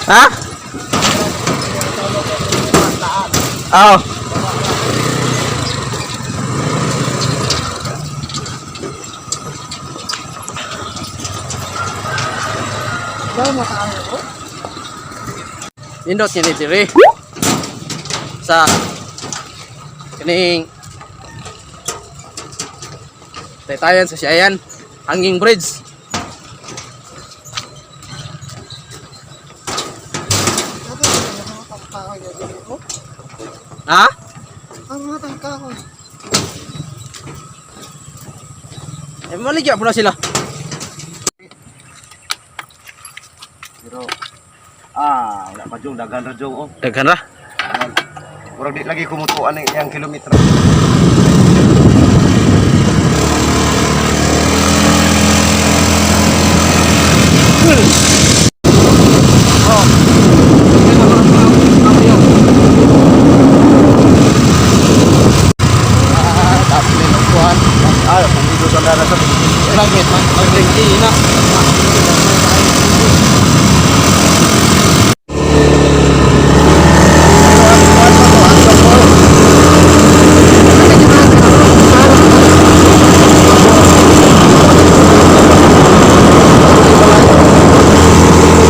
Ha? Oo. Nindot niya ni diri. Sa kining Taytayan sa Siayan, hanging bridge. Ha? Ang mga tangkahoy. Eh, maligya po na sila. Pero wala pa jong daghan ra jong oh. Daghan ra. Murag di lagi kumutuan ang iyang kilometro. Ah, kung dito sa dara sa Magnet, magnet na.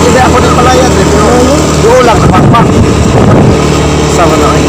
Hindi ako ng palayan eh, pero doon lang sa pakpak. Sama na ay.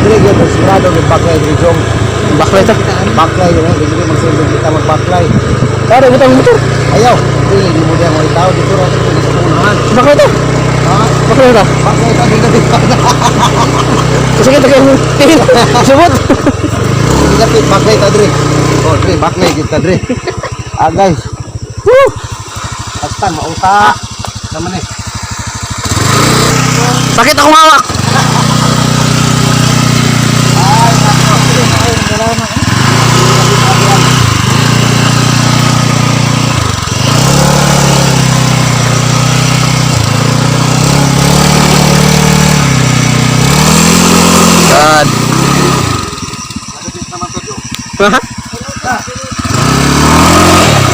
Dire gyud sigurado gyud baklay diri jong. Baklay ta. Baklay yun, eh. Dili magsulod kita magbaklay. Kare butang motor. Ayaw, dili di mo diyan mo itaw dito ra dito sa unahan. Baklay ta. Ha? Baklay ta. Baklay ta dito dito. Kasi kita kay tingin. Subot. Dili baklay ta diri. Oh, diri baklay gid ta diri. Ah, guys. Woo! Basta mauta. Naman eh. Sakit akong hawak. God. Malupit naman to, Jo. Ha?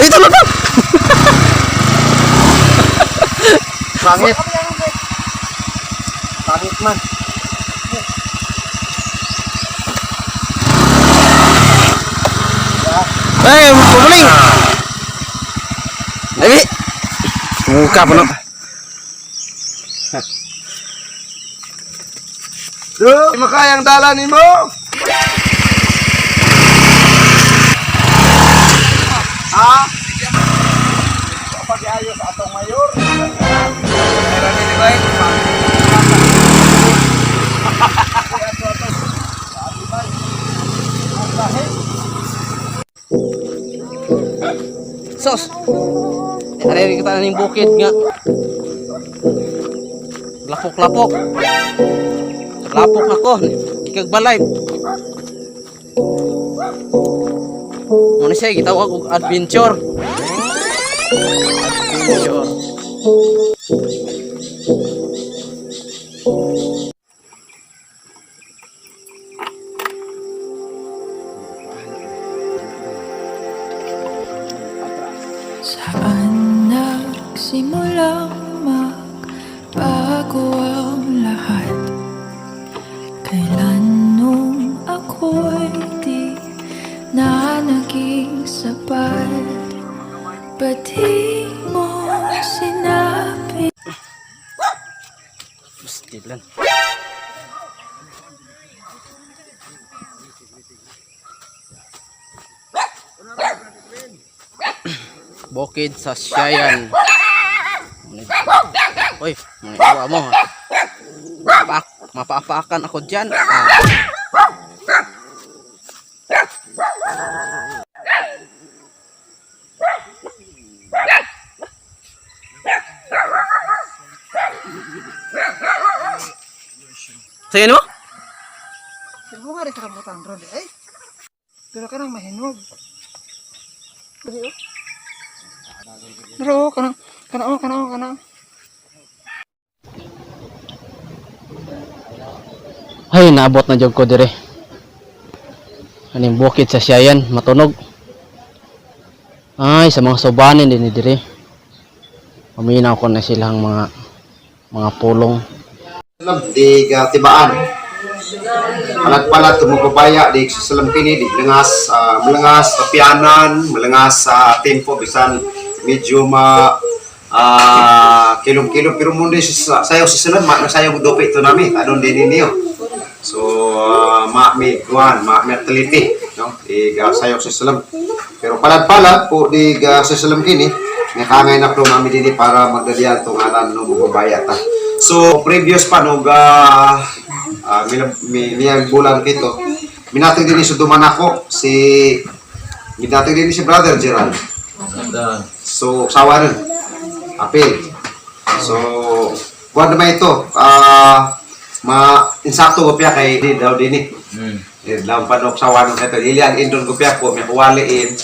Ito na to. Pangit. Pangit man. Eh, pumuling. Labi. Muka pa no. Do, makayang dala nimo. Ha? Pag-ayos atong mayor. Meron ni bay. Sos. Ari kita ning bukid nga. Lapok-lapok. Lapok ako. Ikag balay. Muna siya gitawag og adventure. Adventure. Saan nagsimulang magbago ang lahat? Kailan nung ako'y di na naging sapat? Ba't di mo sinabi? Pastilan. Bukid sa Siayan. Uy, mga iwa mo ha. Mapaak, mapaapakan ako dyan. Ah. Sa'yo mo? Pero nga rin sa rambutan ron eh. Pero kanang mahinog. Dali oh. Pero oh, kanang kanang oh, kanang oh, kanang. Ay, naabot na jud ko dire. Aning bukid sa Siayan, matunog. Ay, sa mga subanin din ni dire. Paminaw ko na silang mga pulong. Alam, di ga tibaan. Palad-palad tumugubaya di sa kini di lengas melengas sa pianan, melengas sa tempo bisan medyo ma kilom-kilom pero mundi sa sayo sa salam ma sayo dupi ito nami adon din ninyo. So ma mi kuan ma mi atlete no di ga sayo sa salam. Pero palad-palad po di ga sa salam kini may kangay na po mami dinhi para magdalian tong alan no mugubaya ta. So previous pa no ga miyang bulan kito. Minatag din sa Dumanako si minatag din si Brother Gerald. So sawa nun. Apil. So kuan naman ito ma insakto ko piya kay di daw dinhi. Eh, lang panok sa wanong kito. Ili ang indon ko piya po may kuwaliin.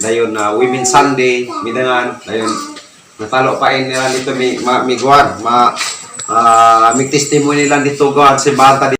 Dayon na Women's Sunday, midangan, dayon natalo pa in nila dito may ma, may guwan, ma may testimony lang dito guwan si Banta.